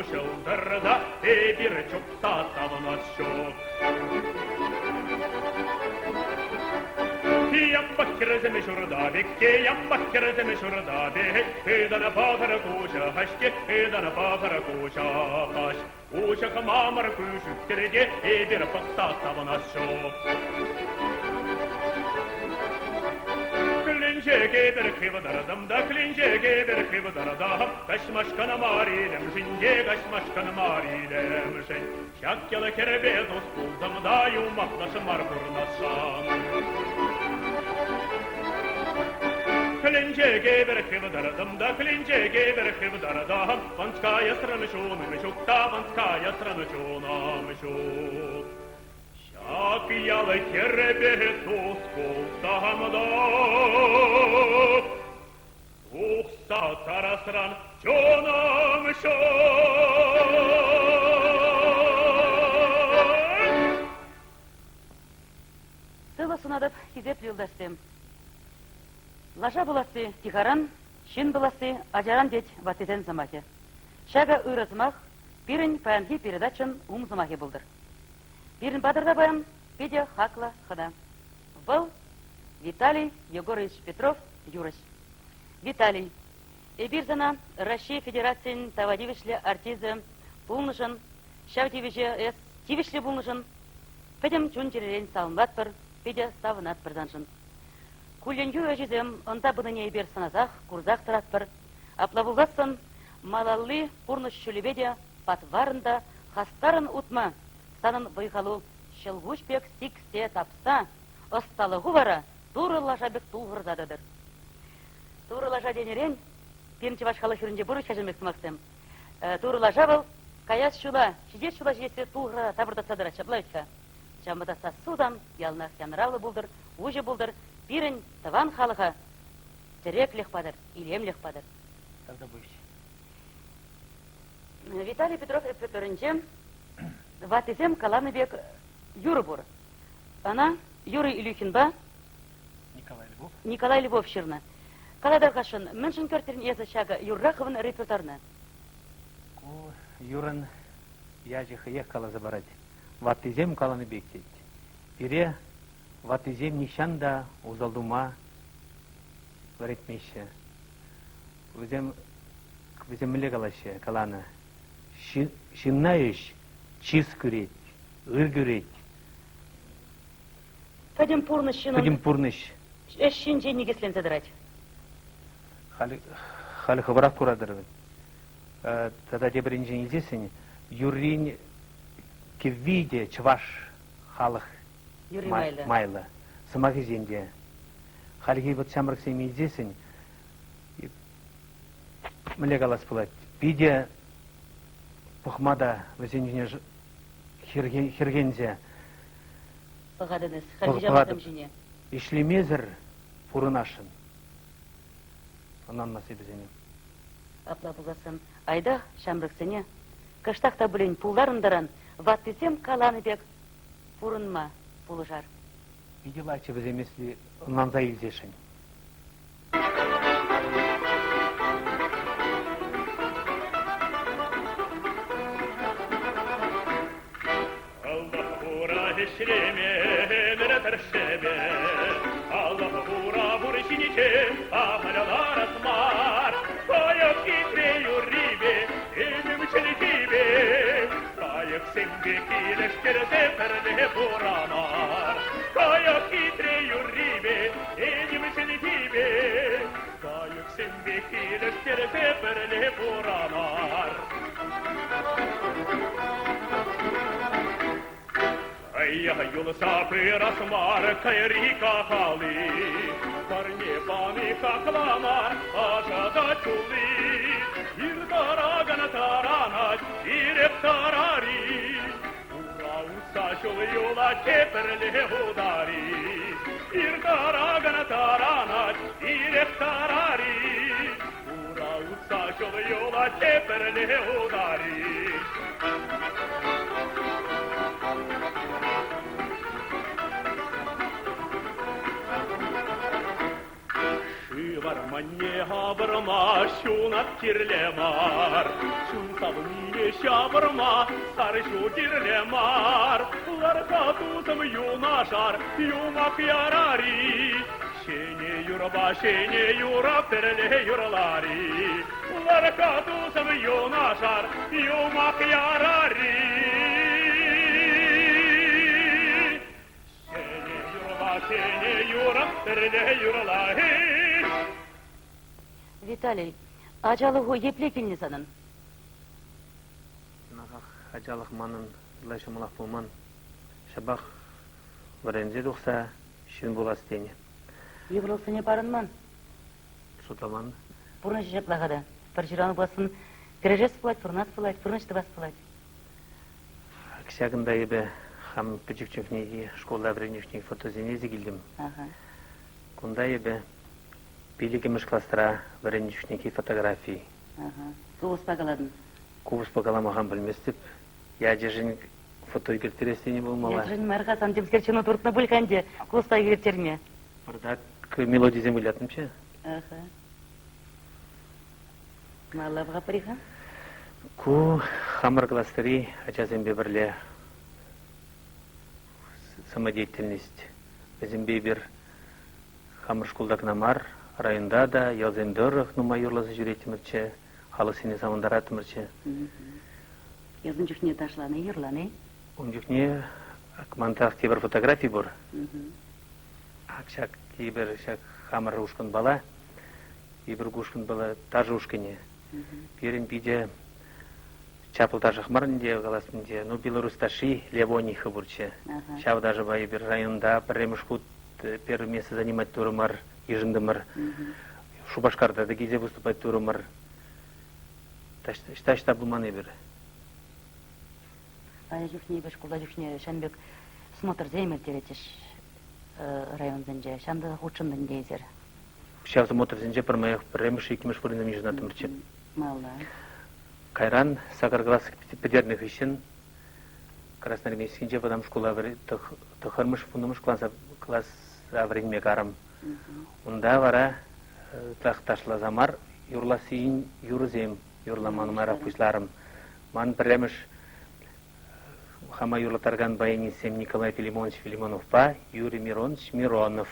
Ҫӑлтӑрта эпир чупса савӑнас ҫук. Ямпах хӗрсем ҫурта пек, ямпах хӗрсем ҫурта пек, Ытана пахӑр куҫа хаҫке, ытана пахӑр куҫа хаҫ. Уҫӑ хӑмамӑр кӳшӳктерте эпир пӑхса савӑнас ҫук. Кӗленче кепер хывтартӑм та, кӗленче кепер хывтартам, Каҫмашкана мар илемшӗн те, каҫмашкана мар илемшӗн. Ҫак ял хӗрӗпе тус пултӑм та, юмахлаш мар пурнасшӑн. Кӗленче кепер хывтартӑм та, кӗленче кепер хывтартам, Панская страна чунӑм ҫук та, панская страна чунӑм ҫук. Ҫак ял хӗрӗпе тус пулсам та, тухса тарасран чунӑм ҫук. Сывлӑх сунатӑп, хисеплӗ юлташсем. Лаша пуласси тихаран, ҫын пуласси ачаран тет ваттисен сӑмахӗ. Ҫакӑ ырӑ сӑмах пирӗн паянхи передачӑн ум сӑмахӗ пултӑр. Пирӗн патӑрта паян питӗ хаклӑ хӑна. Вӑл Виталий Егорович Петров юрӑҫ. Виталий, эпир сана Раҫҫей Федерацийӗн тава тивӗҫлӗ артисчӗ пулнӑшӑн, ҫав тивӗҫе эс тивӗҫлӗ пулнӑшӑн пӗтӗм чун-чӗререн саламлатпӑр, питӗ савӑнатпӑр саншӑн. Кулленхи ӗҫӗсем ӑнса пынине эпир сӑнасах, курсах тӑратпӑр. Апла пулсассӑн малалли пурнӑҫ ҫулӗпе те патварӑн та хастаррӑн утма санӑн вӑй-халу ҫӑлкуҫ пек сиксе тапса, ӑсталӑху вара Турӑ лаша пек тулхӑрса тӑтӑр. Турӑ лаша тенӗрен пирӗн чӑваш халӑх хирӗнче пур ҫав пек сӑмахсем. Турӑ лаша вӑл каяс ҫула, ҫитес ҫула ҫитессе тулхӑра тапӑртатса тӑрать, ҫапла вӗт-ха. Ҫавӑнпа та сассу там яланах янӑравлӑ пултӑр, уҫӑ пултӑр, пирӗн тӑван халӑха тӗреклӗх патӑр, илемлӗх патӑр. Тавтапуҫ. Виталий Петров репертуарӗнче ваттисем каланӑ пек юрӑ пур. Ӑна Юрий Илюхинпа Николай Львов. Николай Львов ҫырнӑ. Калатӑр-хашӑн, мӗншӗн кӗртрӗн эсӗ ҫакӑ юрра хӑвӑн репертуарна? Ку юрӑн ячӗ хӑех каласа парать. Ваттисем каланӑ пек тет. Пире ваттисем нихҫан та усал тума вӗрентмеҫҫӗ. Вӗсем вӗсем мӗнле калаҫҫӗ? Каланӑ. Ҫынна ӗҫ чыс кӳрет, ыр кӳрет. Пӗтӗм пурнӑҫ ҫыннӑн Пӗтӗм пурнӑҫ ӗҫ ҫинче никӗсленсе тӑрать. Халь, халь хӑвӑрах куратӑр вӗт. Тата тепӗр енчен илсессӗн юррин кӗвви те чӑваш халӑх Юрий майлӑ. майлӑ. Сӑмахӗсем те. Хальхи вӑт ҫамрӑксем илсессӗн мӗнле калас пулать, питӗ пӑхма та вӗсен ҫине хӗрхенсе пӑхатӑн эс хальхи ҫамрӑксем ҫине. Ӗҫлемесӗр пурӑнасшӑн. Ӑнланмасть вӗсене. Апла пулсассӑн, айта ҫамрӑксене кӑштах та пулин пултарӑн-тӑран ваттисем каланӑ пек пурӑнма пулӑшар. Питӗ лайӑхчӗ вӗсем если ӑнланса илсешӗн. Аллах хура ӗҫлеме, ӗмӗр тӑршшӗпе. Аллах хура пур ҫинче ахаль ларас мар. Кайӑк хитре юррипе, этем чӗлхипе. Кайӑксемпе килӗштерсе пӗрле пуранар. Кайӑк хитре юррипе, этем чӗлхипе. Кайӑксемпе килӗштерсе пӗрле пуранар. Ая юлса пырас мар кайри кахали, парне пани хакла мар, аша та чули. Ир таракан таранать, ирек тарари, ура утса ҫул юлать тепӗрле удари. Ир таракан таранать, ирек тарари, ура утса ҫул юлать тепӗрле удари. Шыв арманне авӑрма ҫунат кирлӗ мар. Чун савнине ҫавӑрма сар ҫу кирлӗ мар. Ларса тусӑм юнашар, юмах ярари. Ҫӗнӗ юрӑпа ҫӗнӗ юрӑ пӗрле юрлари. Ларка тусӑм юнашар, юмах ярари. Ҫӗнӗ юрӑпа ҫӗнӗ юрӑ пӗрле юрлари. Виталий, ачалӑху епле килнӗ санӑн? Чӑнахах, ачалӑх манӑн ытла ҫӑмӑлах пулман. Ҫапах вӗренсе тухса ҫын пулас тенӗ. Йывӑрлӑхсене парӑнман. Шутламан. Пурнӑҫӗ ҫапла-ха та. Пӗр ҫыран пулассӑн кӗрешес пулать, пурӑнас пулать, пурнӑҫ тӑвас пулать. Ҫакӑнта эпӗ хам пӗчӗк чухнехи шкулта вӗреннӗ чухнехи фотосене илсе килтӗм. Кунта эпӗ пиллӗкмӗш класра вӗреннӗ чухнехи фотографи. Купӑспа калатӑн? Купӑспа калама хам пӗлместӗп. Ячӗшӗн фото ӳкерттерес тени пулмалла. Ячӗшӗн мар-ха, сан темскер чуну туртнӑ пуль-ха ӗнтӗ купӑспа ӳкерттерме. Пӑртак мелодисем выляттӑмччӗ. Малалла пӑхатпӑр-и-ха? Ку хамӑр класри ачасемпе пӗрле самодеятельность. Вӗсемпе эпир хамӑр шкулта кӑна мар, районта та, ялсем тӑрӑх нумай юрласа ҫӳреттӗмӗрччӗ, халӑхсене савӑнтараттӑмӑрччӗ. Эс ун чухне ташлани, юрлани? Ун чухне мантах тепӗр фотографи пур. Ак ҫак тепӗр ҫак хамӑр ушкӑнпала Эпир ку ушкӑнпала ташӑ ушкӑнӗ. Пирӗн питӗ чаплӑ ташӑх мар ӗнтӗ, калас ӗнтӗ. Ну, Беларусь ташши Левониха пурччӗ. Ҫав ташӑпа эпир районта пӗрремӗш хут первое место занимать турӑмӑр, йышӑнтӑмӑр. Шупашкарта та килсе выступать турӑмӑр. Таҫта пулман эпир. Ача чухне эпир шкулта чухне ҫавӑн пек смотрсем ирттеретчӗҫ районсенче. Ҫавӑнта хутшӑннӑ ӗнтӗ эсир. Ҫав смотрсенче пӗрмаях пӗрремӗш, иккӗмӗш вырӑнсем йышӑнаттӑмӑрччӗ. Малла. Кайран сакӑр класс пӗтернӗ хыҫҫӑн Красноармейскинче вӑтам шкула тӑххӑрмӗш, вуннӑмӗш класа вӗренме карӑм. Унта вара ытлах ташласа мар, юрлассин юрӑсем юрлама нумайрах пуҫларӑм. Ман пӗрремӗш хама юрлаттаракан баянистсем Николай Филимонович Филимоновпа Юрий Миронович Миронов.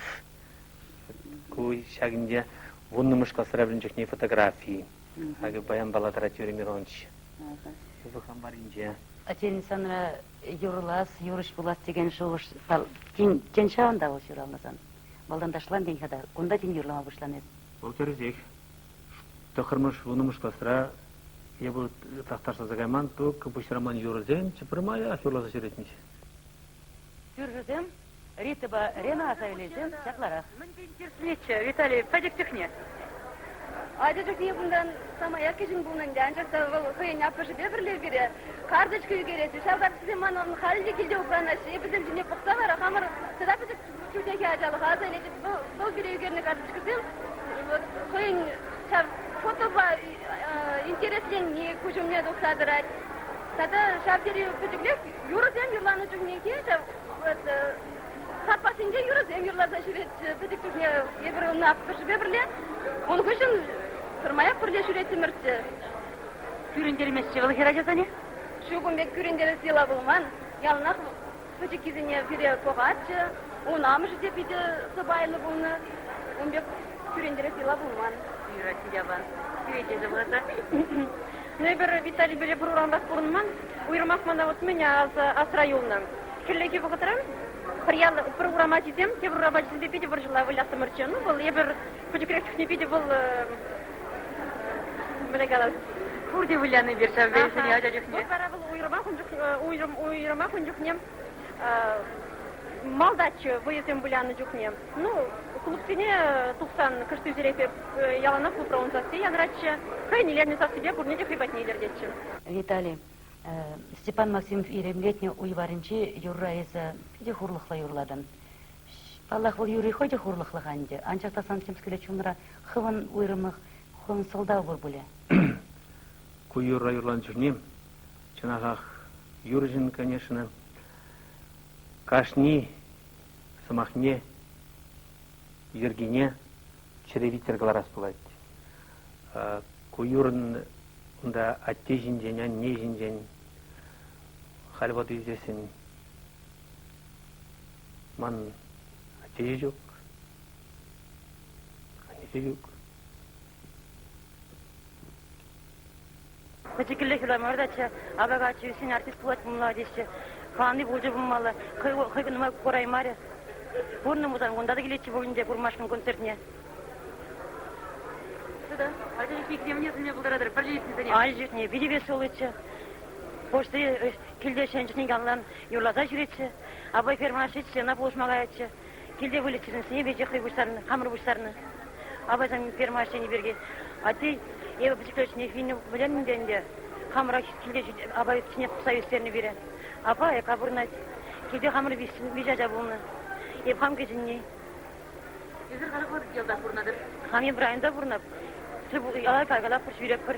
Ку ҫакӑнте вуннӑмӗш класра вӗреннӗ чухне фотографии. Акӑ баянпала тӑрать Юрий Миронович. Эпӗ хам варринче. Тен, санра юрлас, юрӑҫ пулас текен шухӑш тен, тен ҫавӑнта вӑл ҫуралнӑ сан? Малтан ташлан тен-ха та, кунта тин юрлама пуҫланӑ эс. Вӑл тӗрӗсех. Тӑххӑрмӗш, вуннӑмӗш класра эпӗ ытлах ташласа кайман, только пуҫраман юрӑсем пӗрмаях юрласа ҫӳретнӗ. Кӳршӗсем Ритӑпа Рена аса илесем ҫапларах. Мӗнпе интересленетчӗ Виталий пӗчӗк чухне? Ача чухне кунтан самаях кӗҫӗн пулнӑ ӗнтӗ, анчах та вӑл хӑйӗн аппӑшӗпе пӗрле пире карточка ӳкеретчӗ. Ҫав карточкӑсем манӑн халӗ те килте упранаҫҫӗ. Эпӗ вӗсем ҫине пӑхса вара хамӑр тата пӗчӗк чухнехи ачалӑха аса илетӗп. Вӑл пире ӳкернӗ карточкӑсем вот хӑйӗн ҫав фотопа интересленни куҫ умне тухса тӑрать. Тата ҫав тери пӗчӗклех юрӑсем юрланӑ чухнехи ҫав саппасенче юрӑсем юрласа ҫӳретчӗ. Пӗчӗк чухне эпир ӑна аппӑшӗпе пӗрле ун хыҫҫӑн пӗрмаях пӗрле ҫӳреттӗмӗрччӗ. Кӳрентерместчӗ вӑл хӗрачасене? Ҫук, ун пек кӳрентерес йӑла пулман. Яланах пӗчӗккисене пире пӑхатчӗ. Ун амӑшӗ те питӗ сӑпайлӑ пулнӑ. Ун пек кӳрентерес йӑла пулман. Юрать, Яван. Сире те Ну, эпир Виталий пӗрле пӗр урамрах пурӑнман. Уйрӑмах мана вот мӗн асра юлнӑ. Хӗллехи вӑхӑтра пӗр ял, пӗр урам ачисем тепӗр урам ачисемпе питӗ вӑрҫӑлла выляттӑмӑрччӗ. Ну, вӑл эпир пӗчӗкрех чухне питӗ вӑл мӗнле калас, Пурте вылянӑ эпир ҫав вӑйӑсене ача чухне. Вот вара вӑл уйрӑмах ун чухне, уйрӑм, уйрӑмах ун чухне малтаччӗ вӑйӑсем вылянӑ чухне. Ну, клубсене тухсан кӑшт ӳсерехпе яланах клубра ун сасси янратчӗ. Хӑйӗн илемлӗ сассипе пурне те хӑй патне илӗртетчӗ. Виталий, Степан Максимов илемлетнӗ уй варринчи юрра эсӗ питӗ хурлӑхлӑ юрлатӑн. Паллах, вӑл юрри хӑй те хурлӑхлӑ-ха ӗнтӗ, анчах та сан темскерле чунра хӑвӑн уйрӑмлӑх, хӑвӑн сӑлтав пур пулӗ. Ку юрра юрланӑ чухне чӑнахах юрӑҫӑн, конечно, кашни сӑмахне, йӗркине чӗре витӗр кӑларас пулать. Ку юрӑн Унта атте ҫинчен, анне ҫинчен халь вӑт илсессӗн ман атте те ҫук, анне те ҫук. Пӗчӗккӗллех юрламартаччӗ, апа каччӑ ӳссен артист пулать пулмалла теҫҫӗ. Калани пулчӗ пулмалла. Хӑй, хӑй нумай кураймарӗ. Пурӑннӑ пулсан кунта та килетчӗ пулин те курмашкӑн концертне. Тата ача чухне килемне сӗнме пултаратӑр пӗрле иртнисене? Ача чухне питӗ веселыйччӗ. Почта килте ӗҫленӗ чухне ялан юрласа ҫӳретчӗ. Апай фермӑна ӗҫлетчӗ, ӑна пулӑшма каятчӗ. Килте выльӑх-чӗрлӗхсене веҫех хӑй пуҫтарнӑ, хамӑр пуҫтарнӑ. Апайсем ферма ӗҫленӗ пирки. Атте эпӗ пӗчӗкле чухнех вилнӗ вӗреннӗ те ӗнтӗ. Хамӑра килте апай ҫине пӑхса ӳстернӗ пире. Апа аякка пурӑнать. Килте хамӑр виҫ ача пулнӑ. Эп хам кӗҫӗнни. Эсир халӗ ялта пурӑнатӑр? Хам эп районта пурӑнап. Яла кайкалатпӑр, ҫӳретпӗр.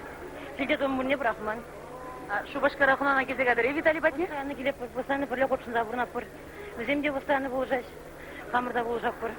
Килте дом мурне пӑрахман. Шупашкара хӑнана килсе кайтӑр-и Виталий патне? Постоянно килетпӗр, постоянно пӗрле хутшӑнса пурӑнатпӑр. Вӗсем те постоянно пулӑшаҫ, хамӑр та пулӑшатпӑр.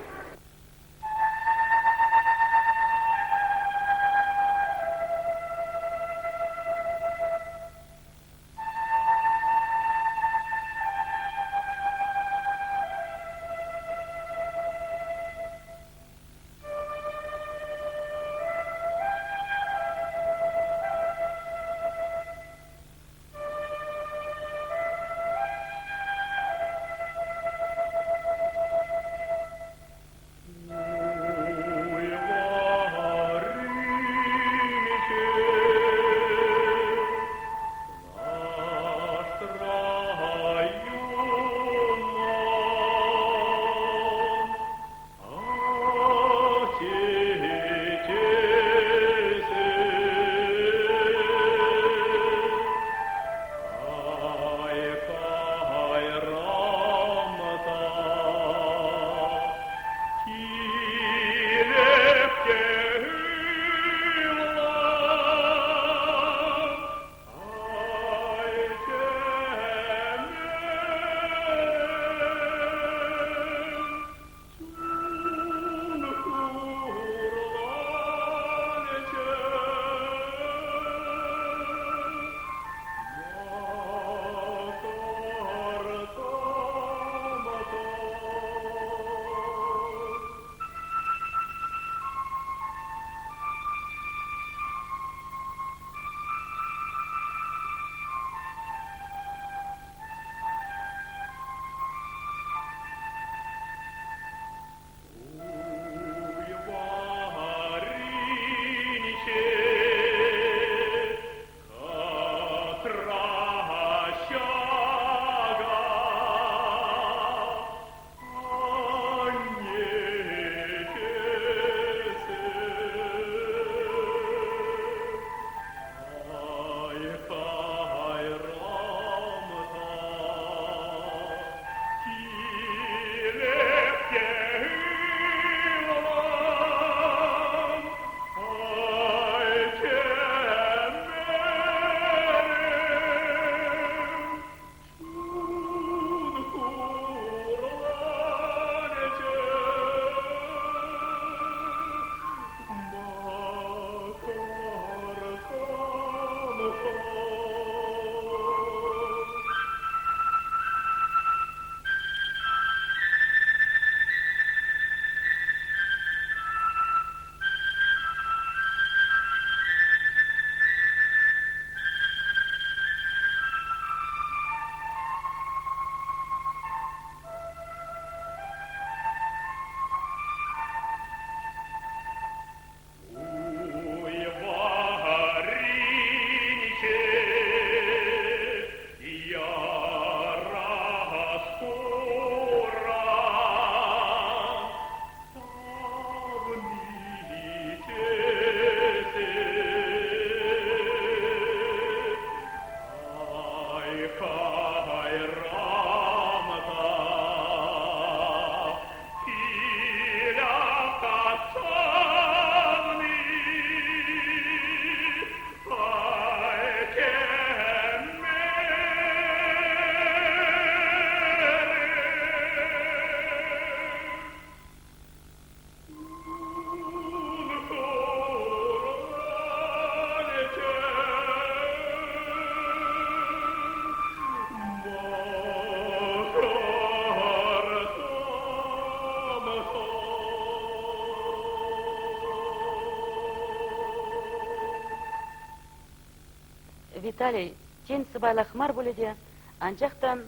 Виталий, тен, сӑпайлах мар пулӗ те, анчах та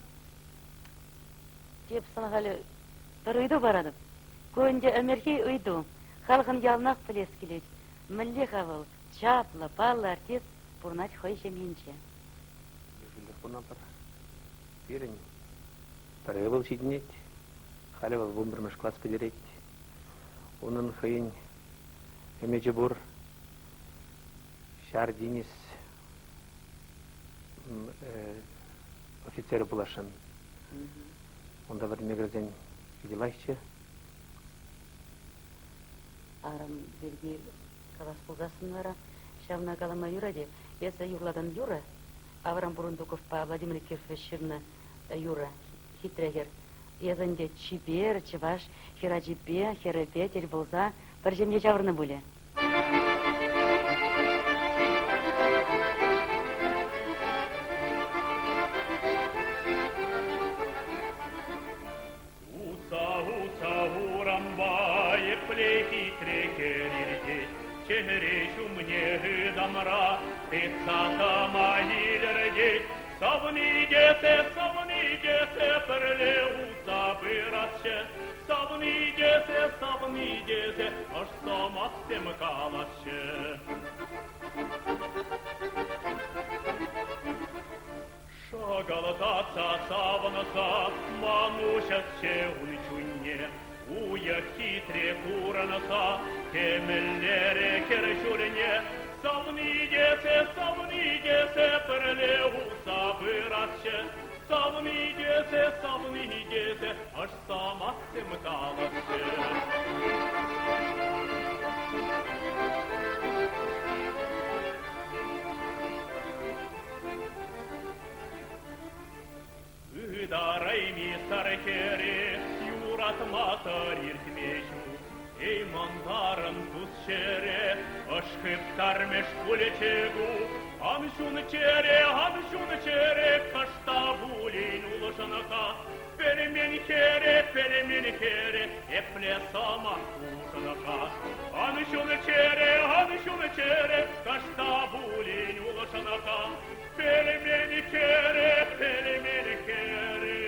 эп сана халӗ пӗр ыйту паратӑп. Ку ӗнтӗ ӗмӗрхи ыйту. Халӑхӑн яланах пӗлес килет. Мӗнле-ха вӑл, чаплӑ, паллӑ артист пурӑнать хӑй ҫемйинче? Ҫӳллех пурӑнатпӑр. Пирӗн пӗр ывӑл ҫитӗнет. Халӗ вӑл вунпӗрмӗш класс пӗтерет. Унӑн хӑйӗн ӗмӗчӗ пур. Ҫар тинӗс офицерӗ пуласшӑн. Унта вӗренме кӗрсен питӗ лайӑхчӗ. Арӑм пирки калас пулсассӑн вара ҫавна калама юрать-и? Эсӗ юрлакан юрӑ Аврам Бурундуковпа Владимир Кирфович ҫырнӑ юрӑ хитре хӗр. Эсӗ ӗнтӗ чипер чӑваш хӗрачипе, хӗрӗпе тӗл пулса пӗр ҫемье ҫавӑрнӑ пулӗ. Утса-утса урампа епле хитре хӗр иртет, чӗре ҫумне ытамра тытса тӑма илӗртет. Савни тесе, савни тесе пӗрле утса пырасчӗ, савни тесе, савни тесе ӑш сӑмахсем каласчӗ. Шӑкӑлтатса савӑнса мануҫатчӗ ун чунне. Уйӑх хитре курӑнса темӗнлере хӗр ҫулне. Савни тесе, савни тесе пӗрле утса пырасчӗ. Савни тесе, савни тесе ӑш сӑмахсем каласчӗ. Ытарайми сар хӗре юратмасӑр иртме ҫук. Эй, мӑнтарӑн тус чӗре, ӑш хыптармӗш пулӗччӗ ку. Ан ҫун чӗре, ан ҫун чӗре, кӑшта пулин улшӑнӑха. Пӗлмен хӗре, пӗлмен хӗре, епле сӑмах хушӑнӑха. Ан ҫун чӗре, ан ҫун чӗре, кӑшта пулин улшӑнӑха. Пӗлмен хӗре, пӗлмен хӗре,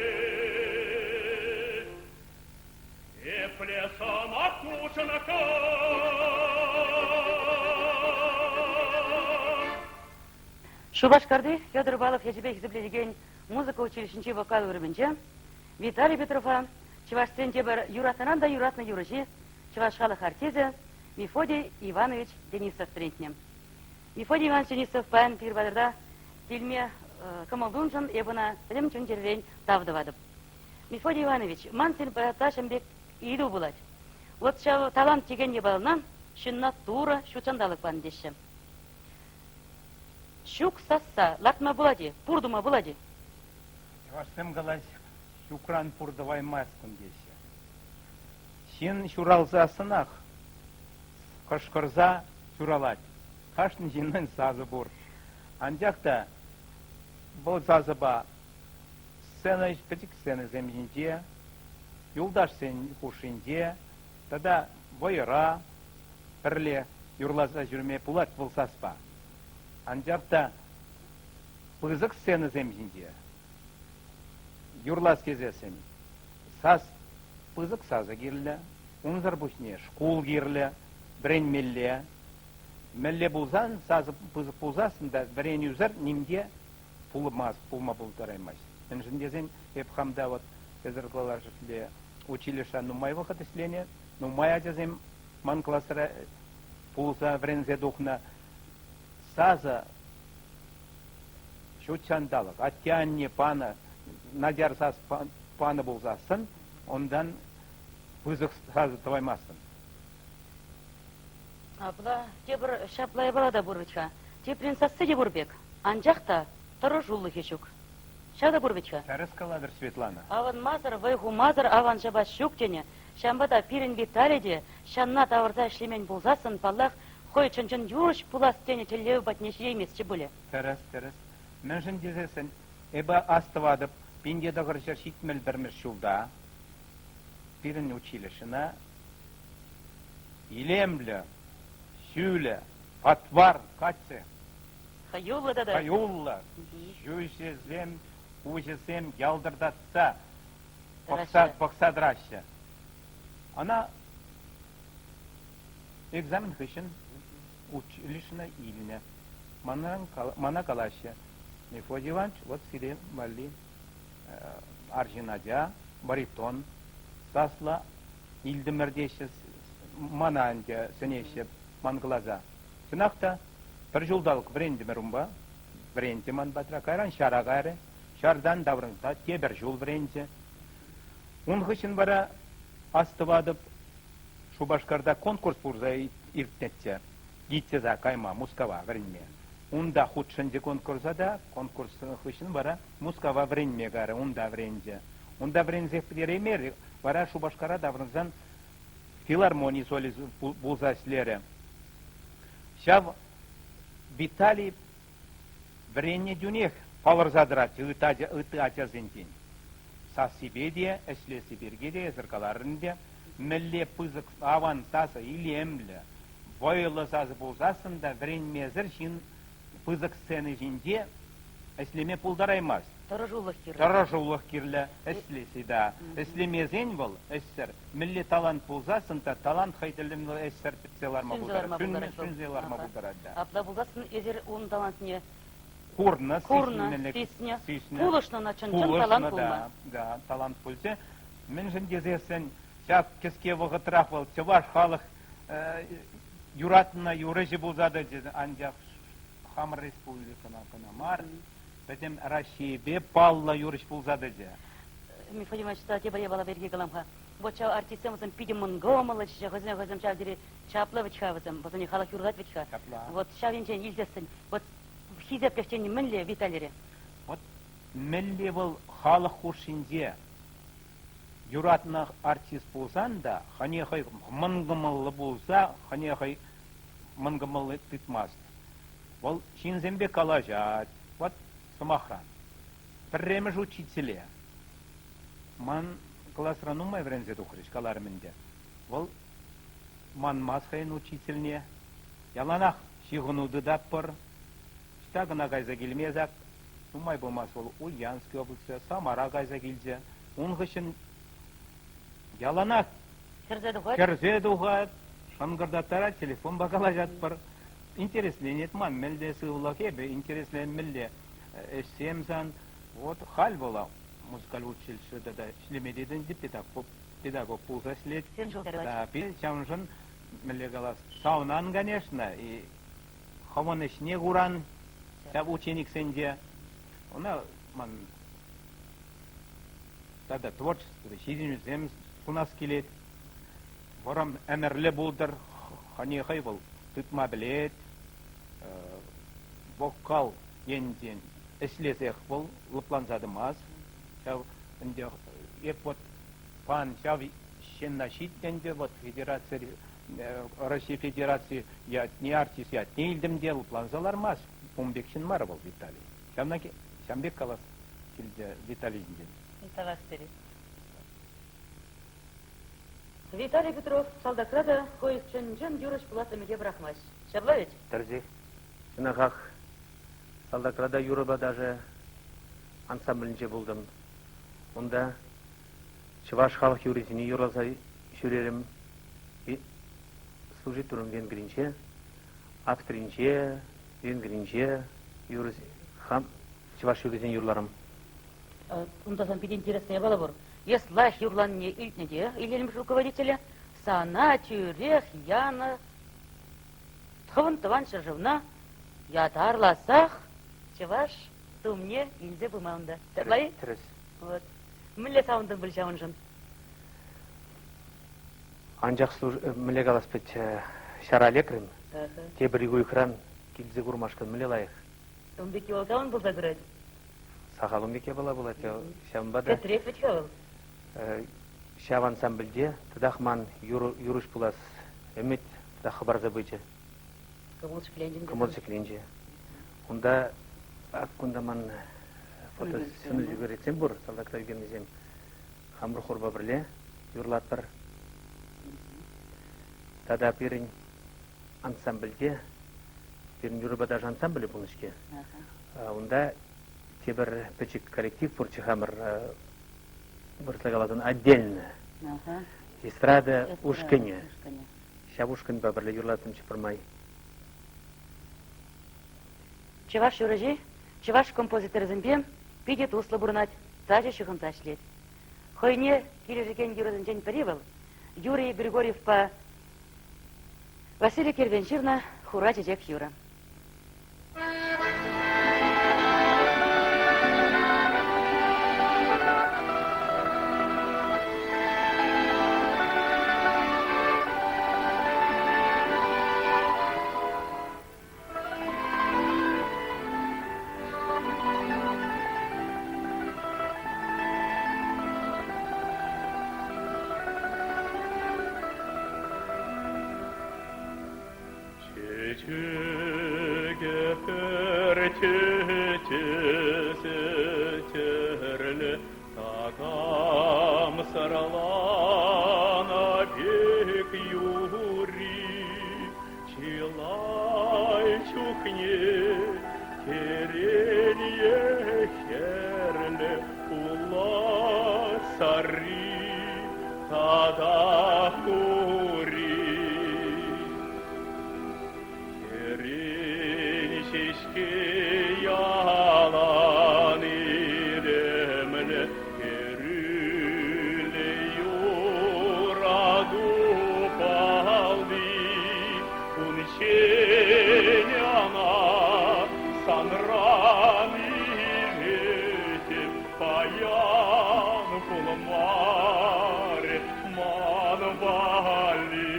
епле сӑмах хушӑнӑха. Шупашкарти Федор Павлов ячӗпе хисепленекен музыка училищинчи вокал уйрӑмӗнче Виталий Петрова чӑвашсен тепӗр юратнӑран та юратнӑ юрӑҫи, чӑваш халӑх артисчӗ Мефодий Иванович Денисов вӗрентнӗ. Мефодий Иванович Денисов паян пир патӑрта килме кӑмӑл туншӑн эп ӑна пӗтӗм чун-чӗререн тав тӑватӑп. Мефодий Иванович, ман сирӗн пата ҫын пек ыйту пулать. Вот ҫав талант текен япалана ҫынна Турӑ ҫут ҫанталӑк панӑ теҫҫӗ. Ҫук сасса лартма пулать-и, пур тума пулать-и? Чӑвашсем калаҫ, ҫукран пур тӑваймастӑн теҫҫӗ. Ҫын ҫуралсассӑнах кӑшкӑрса ҫуралать. Кашни ҫыннӑн сасӑ пур. Анчах та вӑл сасӑпа сцена пӗчӗк сценӑсем ҫинче, юлташсен хушшинче тата вӑйӑра пӗрле юрласа ҫӳреме пулать вӑл саспа. Анчах та пысӑк сценӑсем ҫинче юрлас тесессӗн сас пысӑк сасӑ кирлӗ, унсӑр пуҫне шкул кирлӗ, вӗренмелле. Мӗнле пулсан, сасӑ пысӑк пулсассӑн та вӗренӳсӗр ним те пулмасть, пулма пултараймасть. Мӗншӗн тесен эп хам та вот эсӗр калашле училища нумай вӑхӑт ӗҫленӗ, нумай ачасем ман класра пулса вӗренсе тухнӑ. Сасӑ ҫут ҫанталӑк, атте-анне панӑ начар сас панӑ пулсассӑн, унтан пысӑк сасӑ тӑваймастӑн. Апла тепӗр ҫапла япала та пур вӗт-ха. Теприн сасси те пур пек, анчах та тӑрӑшулӑхӗ ҫук. Ҫав та пур вӗт-ха. Тӗрӗс калатӑр, Светлана. Авӑнмасӑр, вӑй хумасӑр аван ҫапас ҫук тенӗ. Ҫавӑнпа та пирӗн Виталий те ҫанна тавӑрса ӗҫлемен пулсассӑн, паллах, хӑй чӑн-чӑн юрӑҫ пулас тенӗ тӗллев патне ҫитейместчӗ пулӗ. Тӗрӗс, тӗрӗс. Мӗншӗн тесессӗн эпӗ астӑватӑп, 1971 ҫулта пирӗн училищӗна илемлӗ, ҫӳлӗ, патвар каччӑ. Хӑюллӑ тата. Хӑюллӑ. Ҫӳҫӗсем, куҫӗсем ялтӑртатса пӑхса, пӑхса тӑраҫҫӗ. Ӑна экзамен хыҫҫӑн училищӗне илнӗ. Манран, мана калаҫҫӗ, Мефодий Иванович, вот сире валли арҫын ача, баритон саслӑ илтӗмӗр теҫҫӗ, мана ӗнтӗ сӗнеҫҫӗ ман класа. Чӑнах та, пӗр ҫулталӑк вӗрентӗмӗр унпа, вӗренчӗ ман патра, кайран ҫара кайрӗ, ҫартан таврӑнса тепӗр ҫул вӗренчӗ. Ун хыҫҫӑн вара астӑватӑп, Шупашкарта конкурс пулса иртнӗччӗ. ГИТИСа кайма, Мускава вӗренме. Унта хутшӑнчӗ конкурса та, конкурс хыҫҫӑн вара Мускава вӗренме кайрӗ, унта вӗренчӗ. Унта вӗренсех пӗтереймерӗ, вара Шупашкара таврӑнсан филармони солист пулса ӗҫлерӗ. Ҫав Виталий вӗреннӗ тӳнех палӑрса тӑрать ытти ачасенчен. Сассипе те, ӗҫлесси пирки те эсӗр каларӑр ӗнтӗ, мӗнле пысӑк аван сасӑ илемлӗ, вӑйлӑ сасӑ пулсассӑн та вӗренмесӗр ҫын пысӑк сцена ҫинче ӗҫлеме пултараймасть. Тӑрӑшулӑх кирлӗ. Тӑрӑшулӑх кирлӗ, ӗҫлесси та. Ӗҫлемесен вӑл ӗҫсӗр. Мӗнле талант пулсассӑн та талант хӑй тӗллӗн ӗҫсӗр пӗтсе ларма пултарать. Сӳнсе ларма пултарать, да. Апла пулсассӑн эсир ун талантне курнӑ, курнӑ, сиснӗ, сиснӗ. Пулӑшнӑ ӑна чӑн-чӑн талант пулма. Да, талант пулчӗ. Мӗншӗн тесессӗн ҫак кӗске вӑхӑтрах вӑл чӑваш халӑх юратнӑ юрӑҫӑ пулса тӑчӗ, анчах хамӑр республикӑна кӑна мар, пӗтӗм Раҫҫейпе паллӑ юрӑҫ пулса тӑчӗ. Мефодий Иванович, та тепӗр япала пирки калам-ха. Вот ҫав артистсем вӗсем питӗ мӑнкӑмӑллӑ, хӑйсем хӑйсем ҫав тери чаплӑ вӗт-ха вӗсем, вӗсене халӑх юрлать вӗт-ха. Вот ҫав енчен илсессӗн, вот хисеплӗх тени мӗнле Виталире? Вот мӗнле вӑл халӑх хушшинче юратнӑ артист пулсан та хӑне хӑй мӑнкӑмӑллӑ пулса хӑне хӑй мӑнкӑмӑллӑ тытмасть. Вӑл ҫынсемпе калаҫать. Вот сӑмахран, пӗрремӗш учителе ман класра нумай вӗренсе тухрӗҫ, каларӑм ӗнтӗ. Вӑл манмасть хӑйӗн учительне. Яланах ҫыхӑну тытатпӑр. Ӑҫта кӑна кайса килмест Нумай пулмасть вӑл Ульяновски облаҫӗ, Самара кайса килчӗ. Ун хыҫҫӑн яланах Кӗрсе тухать. Кӗрсе тухать, шӑнкӑртаттарать, телефонпа калаҫатпӑр. Интересленет ман мӗнле сывлӑх, эпӗ интересленмелле ӗҫсем сан. Вот халь вӑл музыкаль училище тата ӗҫлеме тытӑнчӗ, педагог, педагог пулса ӗҫлет. Да, ҫавӑншӑн, мӗнле калас, савӑнан, конечно, и хӑвӑн ӗҫне куран ҫав учениксенче. Ӑна ман тата творчество ҫитӗнӳсем сунас килет. Вӑрӑм ӗмӗрлӗ пултӑр, хӑне хӑй вӑл тытма пӗлет. Вокал енчен ӗҫлесех вӑл лӑпланса тӑмасть. Ҫав ӗнтӗ эп вот пан ҫав ҫынна ҫитнӗ ӗнтӗ, вот федераци Россия Федераци ятне, артист ятне илтӗм те лӑпланса лармасть. Ун пек ҫын мар вӑл Виталий. Ҫавна ҫавӑн пек калас килчӗ Виталий ҫинчен. Тавах сире. Виталий Петров салтакра та хӑй чӑн-чӑн юрӑҫ пулас ӗмӗте пӑрахмасть. Ҫапла вӗт? Тӗрӗсех. Чӑнахах салтакра та юрӑпа ташӑ ансамблӗнче пултӑм. Унта чӑваш халӑх юррисене юрласа ҫӳрерӗм. Служить турӑм Венгринче, Австринче, Венгринче юрӑ хам чӑваш юррисене юрларӑм. Унта сан питӗ интереслӗ япала пур. Эс лайӑх юрланине илтнӗ те илемлӗх руководителӗ сана тӳрех янӑ хӑвӑн тӑван ҫӗршывна ятарласах чӑваш тумне илсе пыма унта. Ҫапла-и? Тӗрӗс. Вот. Мӗнле савӑнтӑн пуль ҫавӑншӑн? Анчах мӗнле калас пек, ҫара лекрӗм. Тепӗр ик уйӑхран килсе курмашкӑн мӗнле лайӑх. Ун пек юлсан пулса пырать. Сахал ун пек япала пулать. Ҫавӑнпа та Кӗтрет вӗт-ха вӑл. Ҫав ансамбльте татах ман юрӑҫ пулас ӗмӗт татах хӑпарса пычӗ. Кӑмӑл ҫӗкленчӗ. Кӑмӑл ҫӗкленчӗ. Унта ак кунта ман фото сӑнӳкерчӗксем пур, салтакра ӳкернисем. Хамӑр хорпа пӗрле юрлатпӑр. Тата пирӗн ансамбльте. Пирӗн юрӑпа ташӑ ансамблӗ пулнӑ-ҫке. Унта тепӗр пӗчӗк коллектив пурччӗ хамӑр, вырӑсла каласан, отдельно. Эстрада ушкӑнӗ. Ҫав ушкӑнпа пӗрле юрлаттӑмччӗ пӗрмай. Чӑваш юрӑҫи чӑваш композиторӗсемпе питӗ туслӑ пурӑнать, тачӑ ҫыхӑнса ӗҫлет. Хӑйне килӗшекен юрӑсенчен пӗри вӑл Юрий Григорьевпа Василий Кервен ҫырнӑ «Хура чечек» юрӑ. Чечеке пӗр тӗсӗ тӗрлӗ, такам сӑрланӑ пек юри. Чылай чухне хӗрен е хӗрлӗ пулать сарри тата хури. Хӗрен ҫеҫке ялан илемлӗ, хӗрӳллӗ юрату палли. Унччен ӑна санран илетӗп, паян пулмарӗ ман валли.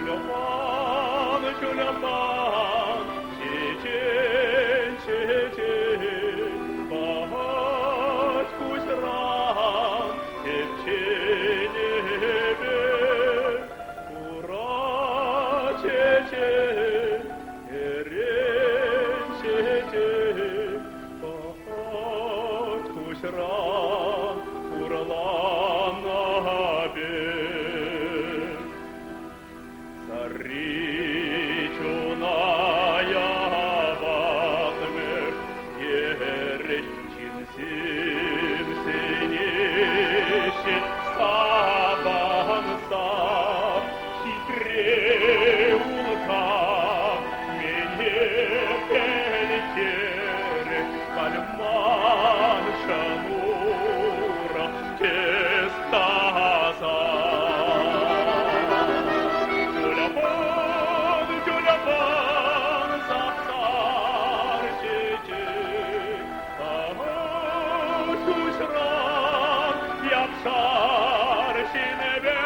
Тюльпан, тюльпан, чечен, чечен, пахать куҫран тӗпченӗпе. Хура чечек, хӗрен чечек, пахать куҫран хурланнӑ пек. Сарри чуна яватмӗш ерет ҫынсем сӗнеҫҫӗ савӑнса. Хитре улка мене пӗлтерӗ, кальман шанура тӗс таса. Тюльпан, тюльпан, сап-сар чечек, куҫран япшар ҫинӗпе.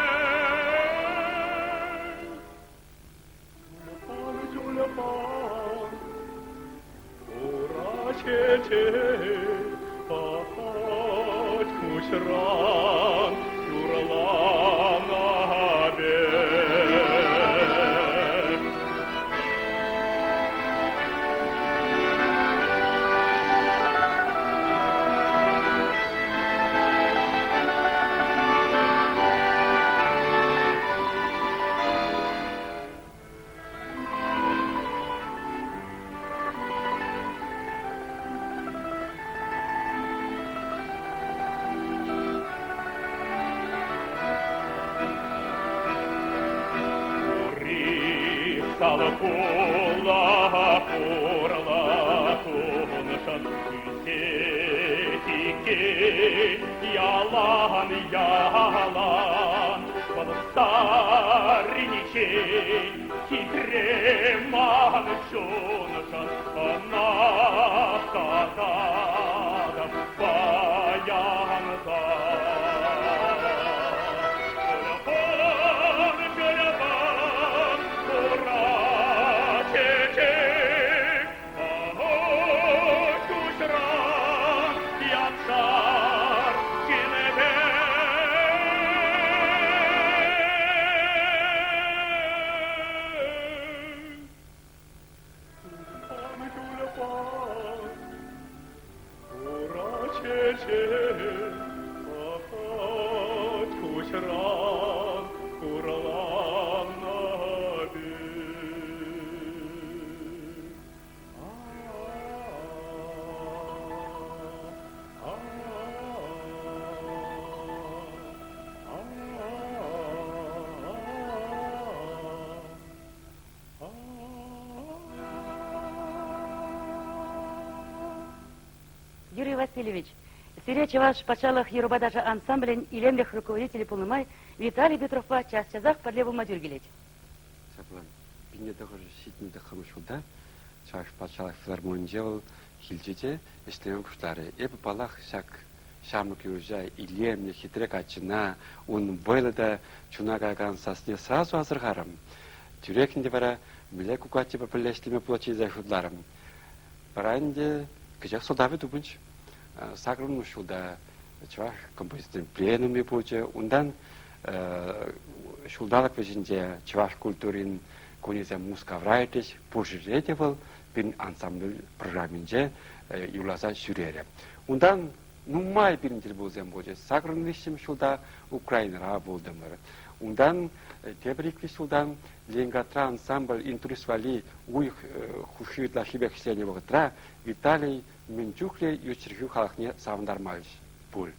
Тюльпан, тюльпан, хура чечек, пахать куҫран юрланӑ пек. Ури салхула хурла куншӑн ӳсет иккен ялан, ялан. Вӑл сарринчен хитре ман чуншӑн ӑна тататӑп паянтан. Тюльпан, тюльпан, хура чечек, куҫран япшар ҫилпе. Тюльпан, тюльпан, хура чечек, пахать куҫран хурланнӑ пек. Юрий Васильевич, сире Чӑваш патшалӑх юрӑпа ташӑ ансамблӗн илемлӗх руководителӗ пулнӑ май Виталий Петровпа час-часах пӗрле пулма тӳр килет. Ҫапла 1979 ҫулта Чӑваш патшалӑх филармонинче вӑл килчӗ те ӗҫлеме пуҫларӗ. Эпӗ, паллах, ҫак ҫамрӑк юрӑҫа илемлӗ, хитре каччӑна, ун вӑйлӑ та чуна каякан сасне сразу асӑрхарӑм. Тӳрех ӗнтӗ вара мӗнле кукаччӑпа пӗрле ӗҫлеме пулать тесе шутларӑм. Вара ӗнтӗ кӗҫех сӑлтавӗ тупӑнчӗ. Сакӑрмӗш ҫулта чӑваш композиторӗн пленумӗ пулчӗ. Унтан ҫулталӑк вӗҫӗнче чӑваш культурин кунӗсем Мускавра иртрӗҫ. Пур ҫӗрте те вӑл пирӗн ансамбль программинче юрласа ҫӳрерӗ. Унтан нумай пирӗн тӗлпулусем пулчӗҫ. 83 ҫулта Украинӑра пултӑмӑр. Унтан тепӗр иккӗ ҫултан Ленинградра ансамбль интурист валли уйӑх хушши ытлашшипех ӗҫленӗ вӑхӑтра Виталий мӗн чухлӗ ют чӗлхӳ халӑхне савӑнтармасть пуль.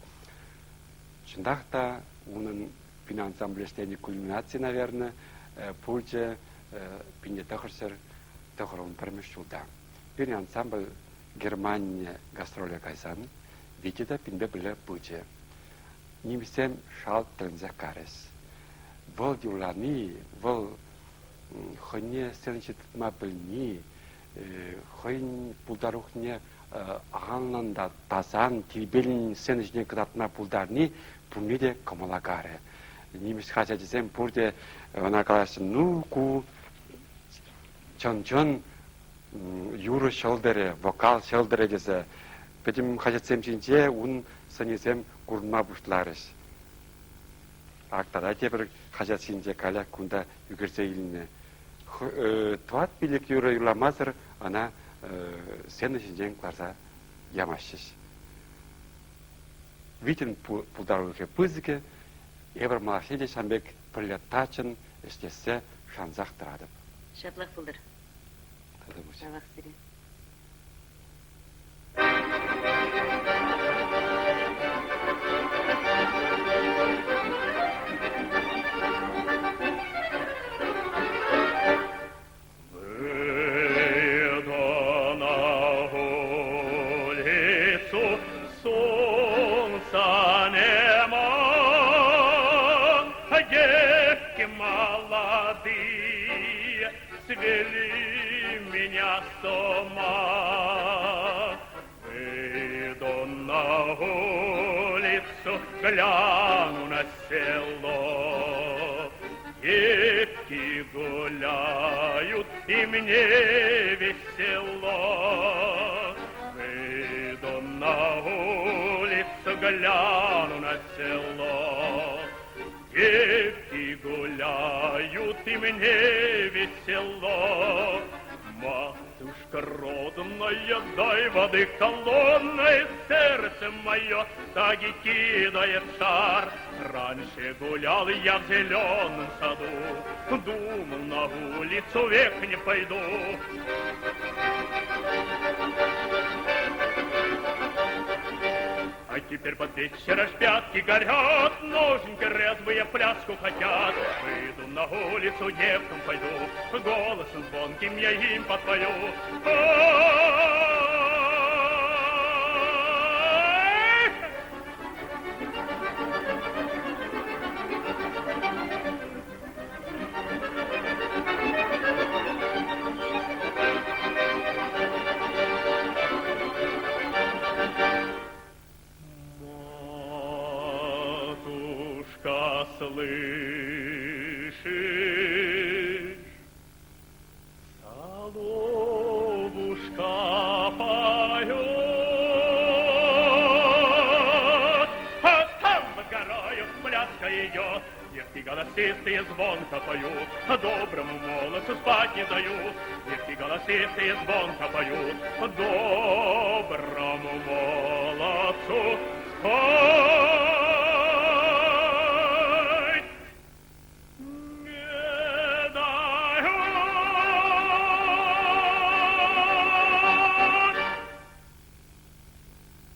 Чӑнах та унӑн пин ансамбль ӗҫленӗ кульминаци, наверное, пулчӗ 1991 ҫулта. Пирӗн ансамбль Германине гастроле кайсан Витя та пинпе пӗрле пычӗ. Нимӗҫсем шалт тӗлӗнсех карӗҫ. Вӑл юрлани, вӑл хӑйне сцена ҫинче тытма пӗлни, хӑйӗн пултарулӑхне анлӑн та тасан, тирпейлӗн сцена ҫине кӑтартма пултарни пурне те кӑмӑла карӗ. Нимӗҫ хаҫачӗсем пурте ӑна калаҫҫӗ, ну, ку чӑн-чӑн юрӑ ҫӑлтӑрӗ, вокал ҫӑлтӑрӗ тесе пӗтӗм хаҫатсем ҫинче ун сӑнӗсем курӑнма пуҫларӗҫ. Ак тата тепӗр хаҫат ҫинче каллех кунта ӳкерсе илнӗ. Тӑват-пилӗк юрӑ юрламасӑр ӑна сцена ҫинчен кӑларса ямаҫҫӗ. Витӗн пултарулӑхӗ пысӑкӗ, эпӗр малашне те ҫавӑн пек пӗрле таччӑн ӗҫлессе шансах тӑратӑп. Ҫаплах пултӑр. Тавах сире. Выйду на улицу, солнца нема, девки молодые свели меня с ума. Выйду на улицу, гляну на село. Девки гуляют, и мне весело. Выйду на улицу, гляну на село. Девки гуляют, и мне весело. Матушка родная, дай воды холодной, сердце мое так и кидает шар. Раньше гулял я в зеленом саду, думал, на улицу век не пойду. А теперь под вечер аж пятки горят, ноженьки резвые пляску хотят. Выйду на улицу, девкам пойду, голосом звонким я им подпою. Матушка, слышишь, соловушка поет, а там под горою пляска идет, девки голосистые звонко поют, а доброму молодцу спать не дают. Девки голосистые звонко поют, доброму молодцу спать не дают.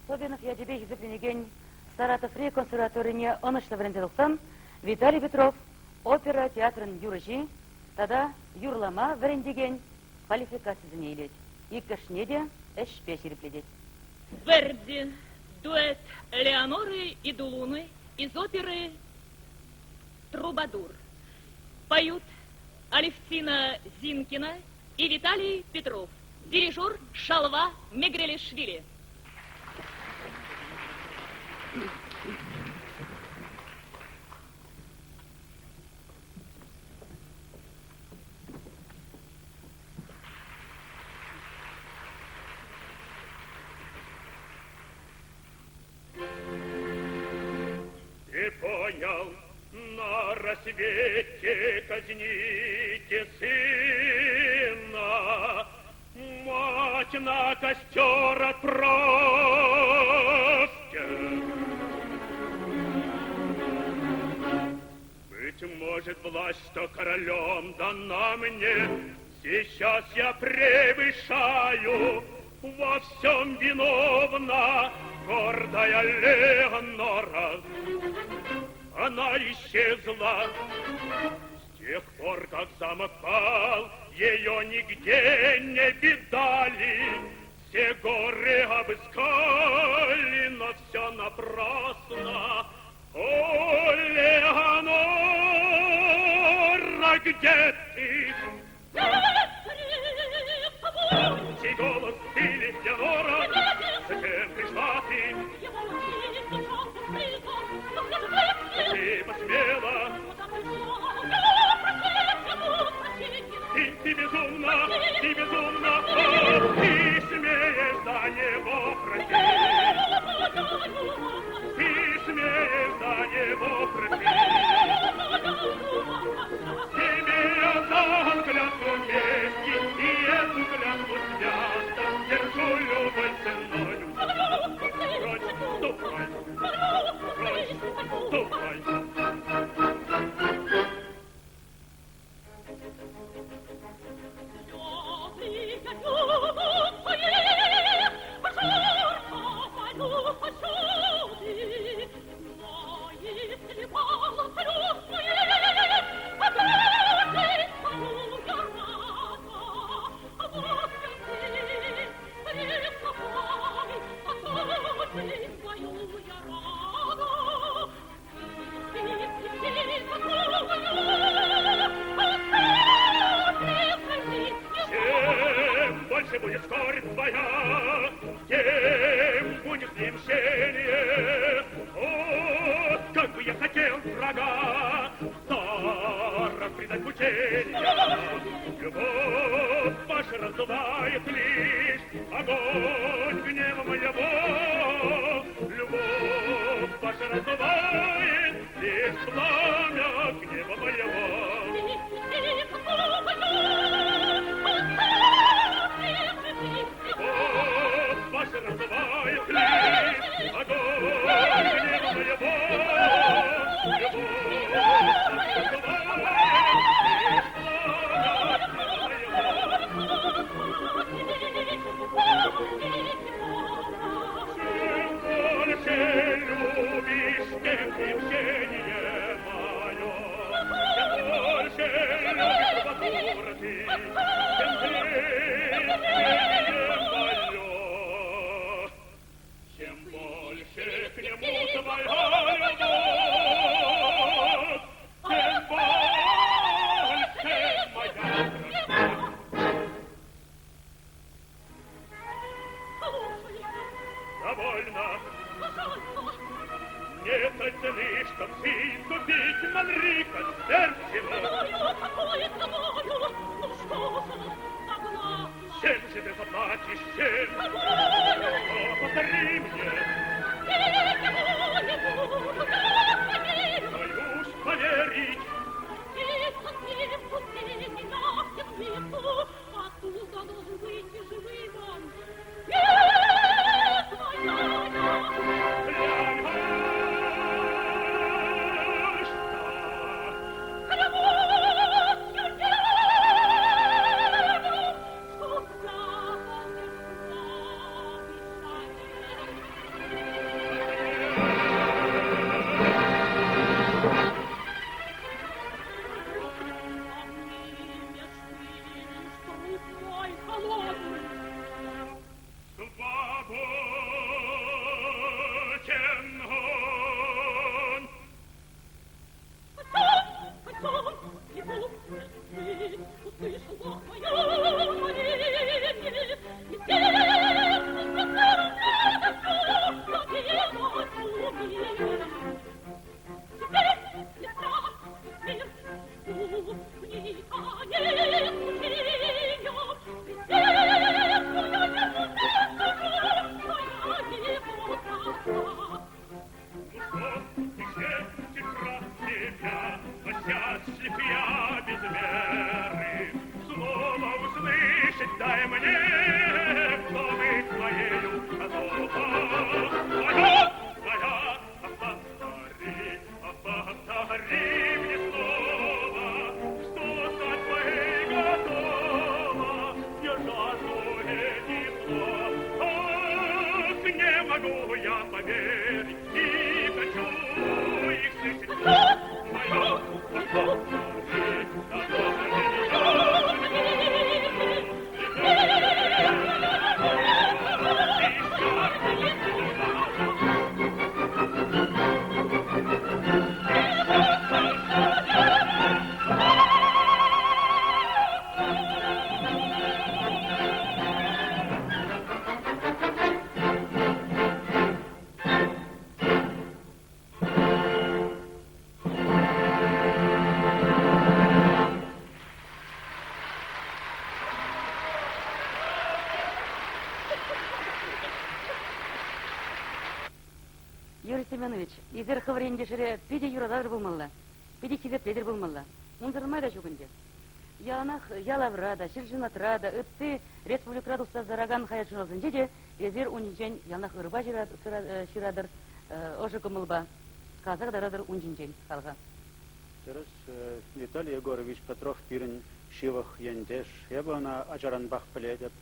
Собинов ячӗпе хисепленекен Саратоври консерваторине ӑнӑҫлӑ вӗренсе тухсан Виталий Петров опера театрӗн юрӑҫи тата юрлама вӗрентекен квалификацисене илет, иккӗшне те ӗҫпе ҫирӗплетет. Верди, дуэт Леоноры и Дулуны из оперы «Трубадур». Поют Алевтина Зинкина и Виталий Петров. Дирижер Шалва Мегрелишвили. Ты понял, на рассвете казните сына, мать на костер отправьте. Быть может, власть, что королем дана мне, сейчас я превышаю, во всем виновна гордая Леонора. Она исчезла с тех пор, как замок пал, ее нигде не видали. Все горы обыскали, но все напрасно. О, Леонора, где ты? Чей голос ты, Леонора? Зачем пришла ты? Ты посмела? Ты, ты безумна, ты безумна, о, ты смеешь за него просить. Ты смеешь за него просить. Тебе я дам клятву чести и эту клятву свято держу любой ценою. Прочь, ступай, прочь, ступай. Чем больше будет скорбь твоя, тем будет с ним мщение. О, как бы я хотел врага сто раз предать мучения. Любовь ваша раздувает лишь огонь гнева моего. Любовь ваша раздувает лишь пламя гнева моего. Любовь ваша раздувает лишь огонь гнева моего. Любовь ваша раздувает лишь пламя гнева моего. Чем больше любишь, тем мщение мое. Чем больше любишь трубадура ты, тем мщение мое. Чем больше к нему твоя любовь, тем больше моя вражда. Довольно. Нет той цены, чтоб жизнь купить Манрика смерть его. Чем же ты заплатишь, чем? О, повтори мне. Боюсь поверить. Оттуда должен выйти живым он. Нет, моя! Клянешься. могу я поверить, не хочу их слышать. Мою Юрий Семенович, эсир хӑвӑр ентешӗре питӗ юрататӑр пулмалла, питӗ хисеплетӗр пулмалла. Унсӑрӑн май та ҫук ӗнтӗ. Яланах ялавра та, ҫӗршывра та, ытти республикӑра тухса тӑракан хаҫат-журналсенче те эсир ун ҫинчен яланах ырӑпа ҫыратӑр, ӑшӑ кӑмӑлпа каласа кӑтартатӑр ун ҫинчен халӑха. Тӗрӗс, Виталий Егорович Петров пирӗн ҫывӑх ентеш. Эпӗ ӑна ачаранпах пӗлетӗп.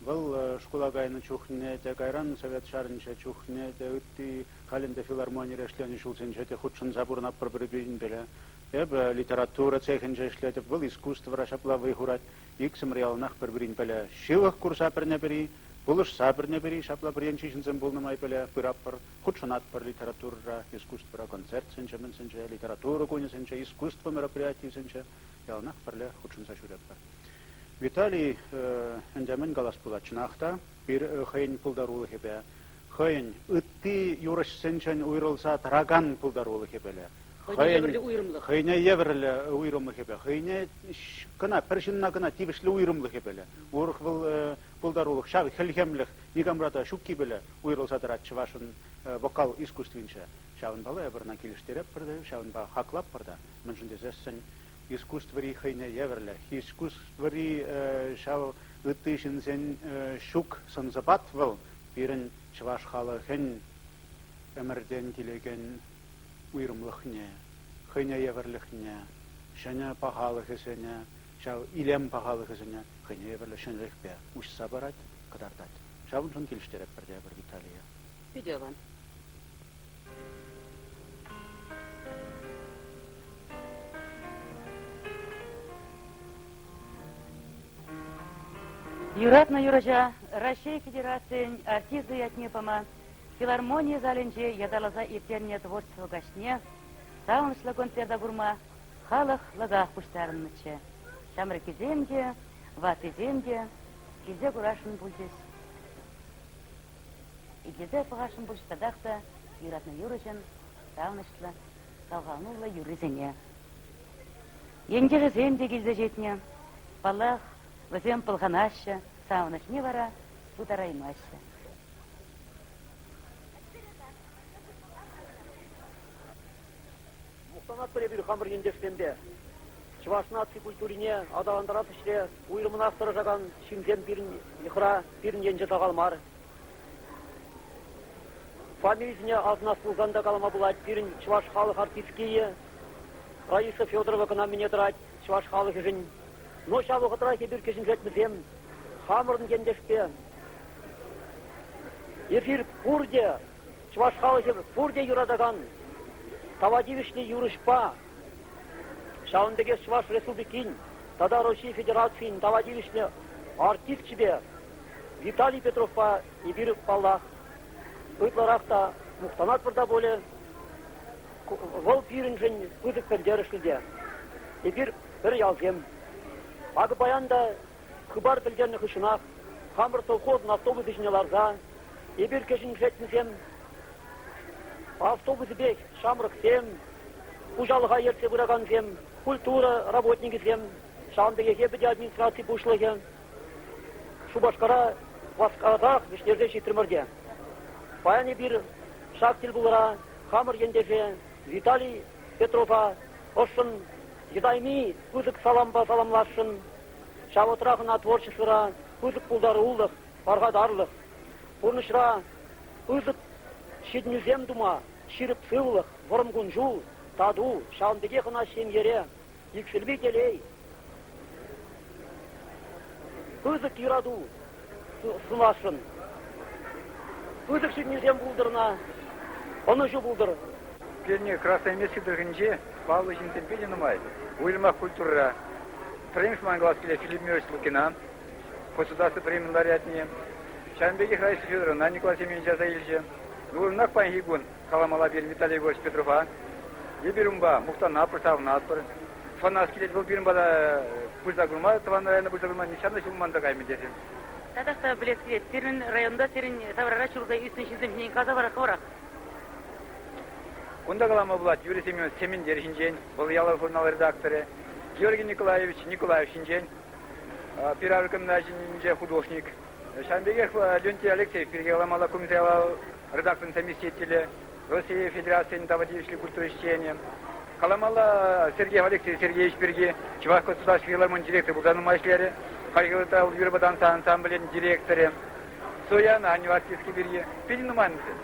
Вӑл шкула кайнӑ чухне те, кайран Совет ҫарӗнче чухне те, ытти халь ӗнтӗ филармонире ӗҫленӗ ҫулсенче те хутшӑнса пурӑнатпӑр пӗр-пӗринпеле. Эпӗ литература цехӗнче ӗҫлетӗп, вӑл искусствӑра ҫапла вӑй хурать. Иксӗмӗр яланах пӗр-пӗринпеле ҫывӑх курса пӗрне-пӗри, пулӑшса пӗрне-пӗри ҫапла пӗр енчи ҫынсем пулнӑ май пӗле пыратпӑр, хутшӑнатпӑр литературӑра, искусствӑра, концертсенче-мӗнсенче, литература кунӗсенче, искусство мероприятийӗсенче яланах пӗрле хутшӑнса ҫӳретпӗр. Виталий ӗнтӗ мӗн калас пулать, чӑнах та, пир хӑйӗн пултарулӑхӗпе, хӑйӗн ытти юрӑҫсенчен уйрӑлса тӑракан пултарулӑхӗпеле, хӑйне евӗрлӗ уйрӑмлӑхӗпе, хӑйне кӑна, пӗр ҫынна кӑна тивӗҫлӗ уйрӑмлӑхӗпеле, урӑх вӑл пултарулӑх ҫав хӗлхемлӗх никамра та ҫуккипеле уйрӑлса тӑрать чӑвашӑн вокал искусствинче. Ҫавӑнпала эпир ӑна килӗштеретпӗр те, ҫавӑнпа хаклатпӑр та, мӗншӗн тесессӗн искусствӑри хӑйне евӗрлӗх, искусствӑри ҫав ытти ҫынсен ҫук сӑн-сӑпат вӑл пирӗн чӑваш халӑхӗн ӗмӗртен килекен уйрӑмлӑхне, хӑйне евӗрлӗхне, ҫӗнӗ пахалӑхӗсене, ҫав илем пахалӑхӗсене хӑйне евӗрлӗ ҫӗнӗлӗхпе уҫса парать, кӑтартать. Ҫавӑншӑн килӗштеретпӗр те эпир Виталие. Питӗ аван. Юратнӑ юрӑҫа Раҫҫей Федерацийӗн артисчӗ ятне пама филармони залӗнче ятарласа ирттернӗ творчество каҫне савӑнӑҫлӑ концерта курма халӑх лӑках пуҫтарӑннӑччӗ. Ҫамрӑккисем те, ваттисем те килсе курасшӑн пулчӗҫ. Итлесе пӑхасшӑн пулчӗҫ татах та юратнӑ юрӑҫӑн савӑнӑҫлӑ, хавхалануллӑ юррисене. Ентешӗсем те килсе ҫитнӗ. Паллах, вӗсем пӑлханаҫҫӗ, савӑнӑҫне вара пытараймаҫҫӗ. Мухтанатпӑр эпир хамӑр ентешсемпе. Чӑваш наци культурине аталантарас ӗҫре уйрӑммӑнах тӑрӑшакан ҫынсем пирӗн йӑхра, пирӗн енче сахал мар. Фамилисене асӑнас пулсан та калама пулать, пирӗн чӑваш халӑх артисткийӗ Раиса Федорова кӑна мӗне тӑрать чӑваш халӑхӗшӗн. Но ҫав вӑхӑтрах эпир кӗҫӗншетмӗсем хамӑрӑн ентешпе эпир пурте чӑваш халӑхӗ пурте юратакан тава тивӗҫлӗ юрӑҫпа, ҫавӑн пекех Чӑваш Республикин тата Раҫҫей Федерацийӗн тава тивӗҫлӗ артисчӗпе Виталий Петровпа эпир, паллах, ытларах та мухтанатпӑр та пулӗ. Вӑл пирӗншӗн пысӑк пӗлтерӗшлӗ те. Эпир пӗр ялсем. Акӑ паян та хыпар пӗлтернӗ хыҫҫӑнах хамӑр совхозӑн автобусӗ ҫине ларса эпир кӗҫӗн шетмӗсем автобусӗпех ҫамрӑксем, хуҫалӑха ертсе пыракансем, культура работникӗсем, ҫавӑн пекех эпӗ те администраци пуҫлӑхӗ Шупашкара васкасах вӗҫтерсе ҫитрӗмӗр те. Паян эпир ҫак тӗлпулура хамӑр ентеше Виталий Петрова ӑшшӑн йӑтайми пысӑк салампа саламласшӑн. Ҫавӑтрах ӑна творчествӑра пысӑк пултарулӑх, пархатарлӑх, пурнӑҫра пысӑк ҫитӗнӳсем тума ҫирӗп сывлӑх, вӑрӑм кун-ҫул, тату, ҫавӑн пекех ӑна ҫемьере иксӗлми телей, пысӑк юрату сунасшӑн. Пысӑк ҫитӗнӳсем пултӑр ӑна, ӑнӑҫу пултӑр. Пирӗн Красноармейски тӑрӑхӗнче паллӑ ҫынсем питӗ нумай. Уйрӑмах культурӑра. Пӗрремӗш ман калас килет Филипп Миронович Лукина, государство премийӗн лауреатне. Ҫавӑн пекех Раиса Федоровна Николай Семенович аса илчӗ. Вырӑнах паянхи кун каламалла пирӗн Виталий Егорович Петрова. Эпир унпа мухтанатпӑр, савӑнатпӑр. Шанас килет, вӑл пирӗн пата пырса курма, тӑван района пырса курма нихҫан та ҫул манса каймӗ тесе. Татах та пӗлес килет, сирӗн районта, сирӗн таврара ҫурса ӳснӗ ҫынсем ҫинчен каласа вара хӑвӑрах. Кунта калама пулать Юрий Семенович Сементер ҫинчен, вӑл Ялав журнал редакторӗ, Георгий Николаевич Николаев ҫинчен, Пирар гимназийӗнче художник. Ҫавӑн пекех Леонтий Алексеев пирки каламалла Кумсяла редакторӗн заместителӗ, Россия Федерацийӗн тава тивӗҫлӗ культура ӗҫченӗ. Каламалла Сергей Алексеевич Сергеевич пирки Чӑваш государство филармони директорӗ пулса нумай ӗҫлерӗ. Хальхи вӑхӑтра вӑл юрӑпа танса ансамблӗн директорӗ. Сояна Аню артистки пирки питӗ нумай вӗсем.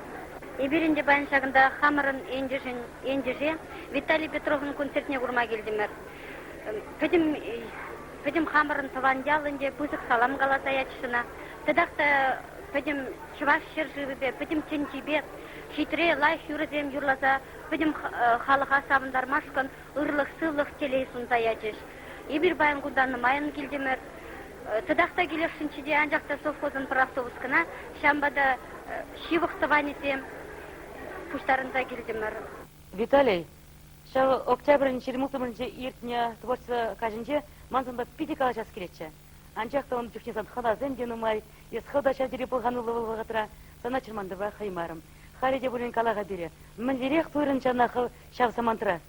Эпир ӗнтӗ паян ҫакӑнта хамӑрӑн ентешӗн ентеше Виталий Петровӑн концертне курма килтӗмӗр. Пӗтӗм пӗтӗм хамӑрӑн тӑван ял ӗнтӗ пысӑк салам каласа ячӗҫ ӑна. Татах та пӗтӗм Чӑваш ҫӗршывӗпе, пӗтӗм тӗнчипе хитре лайӑх юрӑсем юрласа пӗтӗм халӑха савӑнтармашкӑн ырлӑх-сывлӑх, телей сунса ячӗҫ. Эпир паян кунта нумайӑн килтӗмӗр. Татах та килесшӗнччӗ те, анчах та совхозӑн пӗр автобус кӑна, ҫавӑнпа та ҫывӑх тӑванӗсем пуҫтарӑнса килтӗмӗр. Виталий, ҫав октябрӗн 26-мӗшӗнче иртнӗ творчество каҫӗнче ман санпа питӗ калаҫас килетчӗ. Анчах та ун чухне сан хӑнасем те нумай, эс хӑв та ҫав тери пӑлхануллӑ вӑл вӑхӑтра. Сана чӑрмантарма хӑймарӑм. Халӗ те пулин кала-ха пире, мӗнлерех туйрӑн ҫавна хӑв ҫав самантра?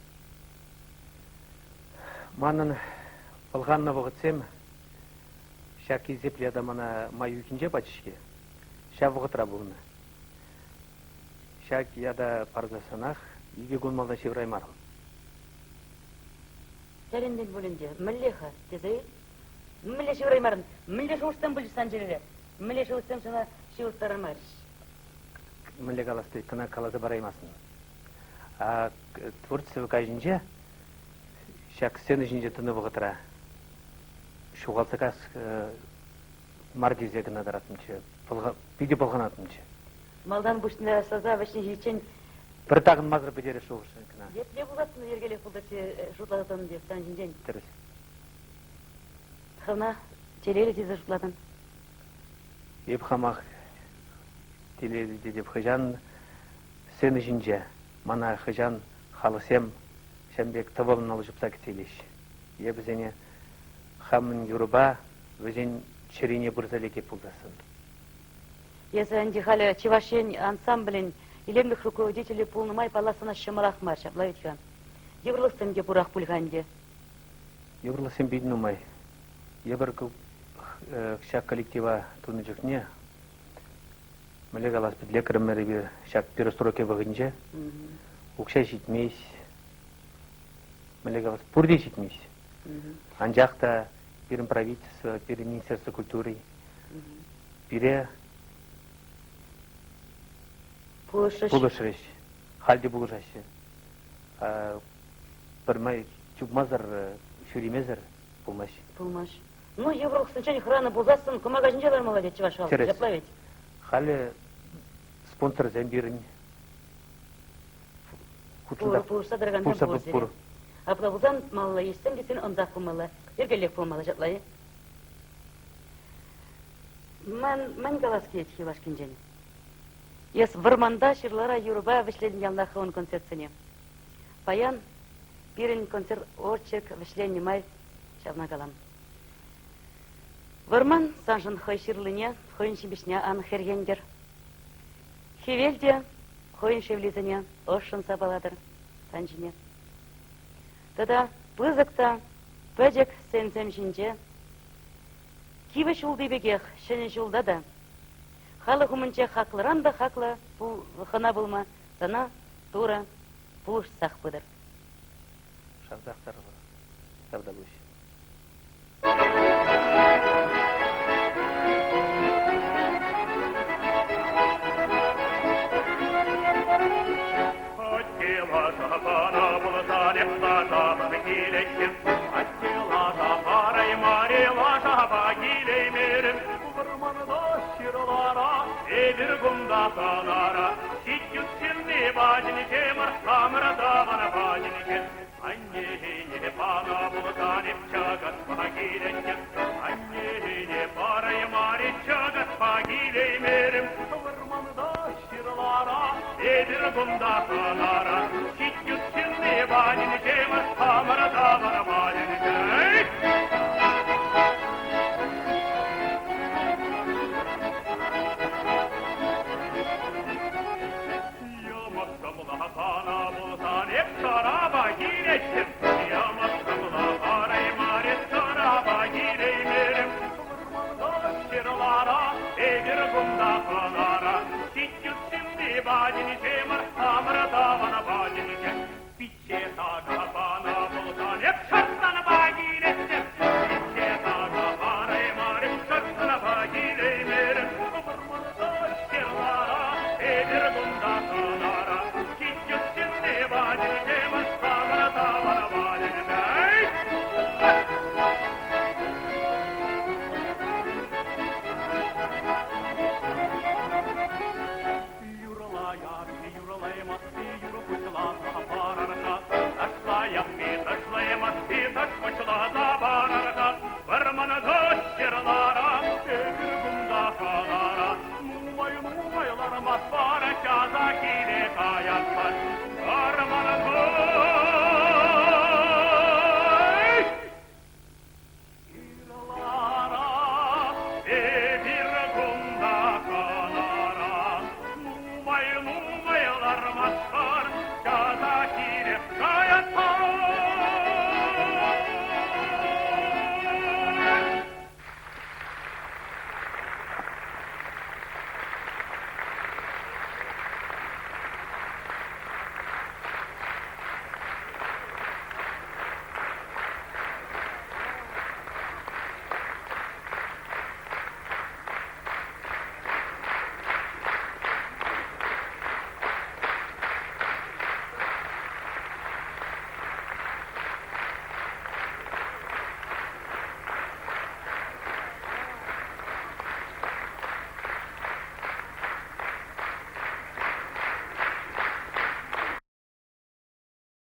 Манӑн пӑлханнӑ вӑхӑтсем ҫак хисеплӗ ята мана май уйӑхӗнче пачӗҫ-ҫке. Ҫав вӑхӑтра пулнӑ. Ҫак ята парсассӑнах икӗ кун малтан ҫывӑраймарӑм. Тӗлӗнтӗн пуль ӗнтӗ. Мӗнле-ха тесе Мӗнле ҫывӑраймарӑн? Мӗнле шухӑшсем пулчӗҫ сан чӗрере? Мӗнле шухӑшсем сана ҫывӑрттармарӗҫ? Мӗнле калас тет, кӑна каласа параймастӑн. А творчество каҫӗнче ҫак сцена ҫинче тӑнӑ вӑхӑтра ҫухалса кас мар тесе кӑна тӑратнӑччӗ. Питӗ пӑлханаттӑмччӗ. Малтан пуҫне саса вӗҫне ҫитиччен Пӗр такӑнмасӑр пӗтерес шухӑш кӑна. Епле пулассӑн йӗркелех пултӑрччӗ шутласа тӑнӑ те сан ҫинчен. Тӗрӗс. Хӑвна телейлӗ тесе шутлатӑн. Эп хамах телейлӗ тетӗп. Хӑҫан сцена ҫинче мана хӑҫан халӑхсем ҫавӑн пек тӑвӑлнӑ ҫупса кӗтсе илеҫҫӗ. Эп вӗсене хамӑн юрӑпа вӗсен чӗрине пырса лекеп пулсассӑн. Эсӗ ӗнтӗ халӗ Чӑваш Ен ансамблӗн илемлӗх руководителӗ пулнӑ май паллах сана ҫӑмӑлах мар ҫапла вӗт-ха. Йывӑрлӑхсем те пурах пуль-ха ӗнтӗ. Йывӑрлӑхсем питӗ нумай. Эпир ҫак коллектива тунӑ чухне мӗнле калас, лекрӗмӗр эпир ҫак перестройка вӑхӑтӗнче. Укҫа ҫитмест. Мӗнле калас, пурте ҫитмест. Анчах та пирӗн правительство, пирӗн Министерство культуры пире пулӑшрӗҫ. Пулӑшрӗҫ. Халь те пулӑшаҫҫӗ. Пӗрмай чупмасӑр, ҫӳремесӗр пулмасть. Пулмасть. Ну, йывӑрлӑхсенчен хӑранӑ пулсассӑн кӑмака ҫинче лармалла тет чӑваш халӑхӗ. Ҫапла вӗт? Халӗ спонсорсем пирӗн пулӑшса тӑракансем пур сире. Апла пулсан малалла ӗҫсем тесен ӑнсах пымалла, йӗркеллех пулмалла ҫапла-и? Ман мӗн калас килет юлашкинчен? Эс вӑрманта ҫырлара юрӑпа вӗҫлетӗн яланах хӑвӑн концертсене. Паян пирӗн концерт очерк вӗҫленнӗ май ҫавна калам. Вӑрман саншӑн хӑй ҫырлине, хӑйӗн ҫимӗҫне ан хӗрхентӗр. Хӗвел те хӑйӗн шевлисене ӑшшӑн сапалатӑр сан ҫине. Тата пысӑк та пӗчӗк сценсем ҫинче кивӗ ҫулти пекех ҫӗнӗ ҫулта та халӑх умӗнче хаклӑран та хаклӑ хӑна пулма сана Турӑ пулӑшсах пытӑр. Шансах тӑрӑпӑр. Тавтапуҫ. Атте лаша параймарӗ, лашапа килеймерӗм. Вӑрманта ҫырлара Эпир кунта хӑнара. Ҫич ют ҫынни патӗнче мар, хамӑр тӑван патӗнче. Аннене панӑ пулсан эп чакатпа килеттӗм. Аннене параймарӗ чакатпа килеймерӗм. Вӑрманта ҫырлара, эпир кунта хӑнара. Ҫич ют ҫынни патӗнче мар, хамӑр тӑван патӗнче. Йӑмӑхсӑмла панӑ пулсан эп сӑрапа килеттӗм. Йӑмӑхсӑмла параймарӗ сӑрапа килеймерӗм. Вӑрманта ҫырлара, эпир кунта хӑнара. Ҫич ют ҫынни патӗнче мар, хамӑр тӑван патӗнче. Пичче така панӑ пулсан эп шӑрттанпа килеттӗм. Пичче така параймарӗ шӑрттанпа килеймерӗм. Вӑрманта ҫырлара, эпир кунта хӑнара. Ҫич ют ҫынни патӗнче мар, хамӑр тӑван патӗнче. Юрлаяп-и, юрлаймас-и, юр пуҫласа парар-ха. Ташлаяп-и, ташлаймас-и, таш пуҫласа парар-ха. Вӑрманта ҫырлара, эпир кунта хӑнара. Нумай-нумай лармастпӑр, часах киле каятпӑр.